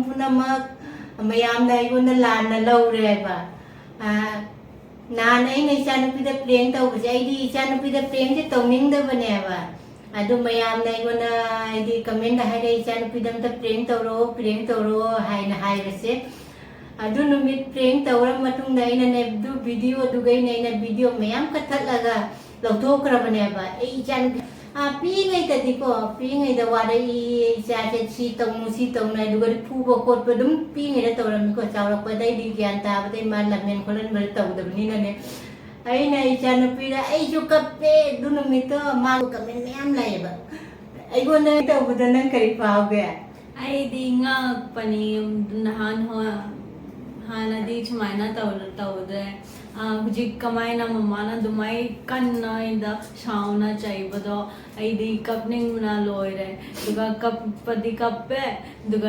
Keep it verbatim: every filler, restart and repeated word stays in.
ꯄꯨꯝꯅꯃꯛ ꯃꯌꯥꯝꯅ ꯑꯩꯉꯣꯟꯗ ꯂꯥꯟꯅ ꯂꯧꯔꯦꯕ꯫ ꯑ, ꯅꯍꯥꯟ ꯑꯩꯅ ꯏꯆꯥꯅꯨꯄꯤꯗ prank ꯇꯧꯕꯁꯦ, ꯑꯩꯗꯤ ꯏꯆꯥꯅꯨꯄꯤꯗ prankꯁꯦ ꯇꯧꯅꯤꯡꯗꯕꯅꯦꯕ꯫ ꯑꯗꯨ ꯃꯌꯥꯝꯅ ꯑꯩꯉꯣꯟꯗ ꯍꯥꯏꯗꯤ commentꯇ ꯍꯥꯏꯔꯛꯑꯦ, "ꯏꯆꯥꯅꯨꯄꯤꯗ ꯑꯝꯇ prank ꯇꯧꯔꯣ, prank ꯇꯧꯔꯣ" ꯍꯥꯏꯅ ꯍꯥꯏꯕꯁꯦ꯫ ꯑꯗꯨ ꯅꯨꯃꯤꯠ prank ꯇꯧꯔ ꯃꯇꯨꯡꯗ ꯑꯩꯅꯅꯦ, ꯑꯗꯨ videoꯗꯨꯒꯩꯅꯦ ꯑꯩꯅ video ꯃꯌꯥꯝ ꯀꯛꯊꯠꯂꯒ ꯂꯧꯊꯣꯛꯈ꯭ꯔꯕꯅꯦꯕ꯫ ꯑꯩ ꯏꯆꯥꯅꯨꯄꯤ, ꯑ, ꯄꯤꯛꯏꯉꯩꯗꯗꯤꯀꯣ, ꯄꯤꯛꯏꯉꯩꯗ ꯋꯥꯔꯛꯏ, "ꯏꯆꯥꯁꯦ ꯁꯤ ꯇꯧꯅꯨ, ꯁꯤ ꯇꯧꯅꯨ" ꯑꯗꯨꯒꯗꯤ ꯐꯨꯕ ꯈꯣꯠꯄ ꯑꯗꯨꯝ ꯄꯤꯛꯏꯉꯩꯗ ꯇꯧꯔꯝꯃꯤꯀꯣ꯫ ꯆꯥꯎꯔꯛꯄꯗꯩꯗꯤ ꯒ꯭ꯌꯥꯟ ꯇꯥꯕꯗꯩ ꯃꯥ ꯂꯝꯍꯦꯟ ꯈꯣꯠꯍꯟꯕꯗ ꯇꯧꯗꯕꯅꯤꯅꯅꯦ꯫ ꯑꯩꯅ ꯏꯆꯥꯅꯨꯄꯤꯗ, ꯑꯩꯁꯨ ꯀꯞꯄꯦ ꯑꯗꯨ ꯅꯨꯃꯤꯠꯇꯣ, ꯃꯥ comment ꯃꯌꯥꯝ ꯂꯥꯛꯑꯦꯕ꯫ ꯑꯩꯉꯣꯟꯗ ꯇꯧꯕꯗ ꯅꯪ ꯀꯔꯤ ꯐꯥꯎꯒꯦ? ꯑꯩꯗꯤ ꯉꯛꯄꯅꯤ, ꯅꯍꯥꯟ ꯍꯣ-, ꯍꯥꯟꯅꯗꯤ ꯁꯨꯃꯥꯏꯅ ꯇꯧ-, ꯇꯧꯗ꯭ꯔꯦ꯫ ꯑ, ꯍꯧꯖꯤꯛ ꯀꯃꯥꯏꯅ ꯃꯃꯥꯅ ꯑꯗꯨꯃꯥꯏ ꯀꯟꯅ ꯑꯩꯗ ꯁꯥꯎꯅ ꯆꯩꯕꯗꯣ, ꯑꯩꯗꯤ ꯀꯞꯅꯤꯡꯕꯅ ꯂꯣꯏꯔꯦ꯫ ꯑꯗꯨꯒ ꯀꯞꯄꯗꯤ ꯀꯞꯄꯦ, ꯑꯗꯨꯒ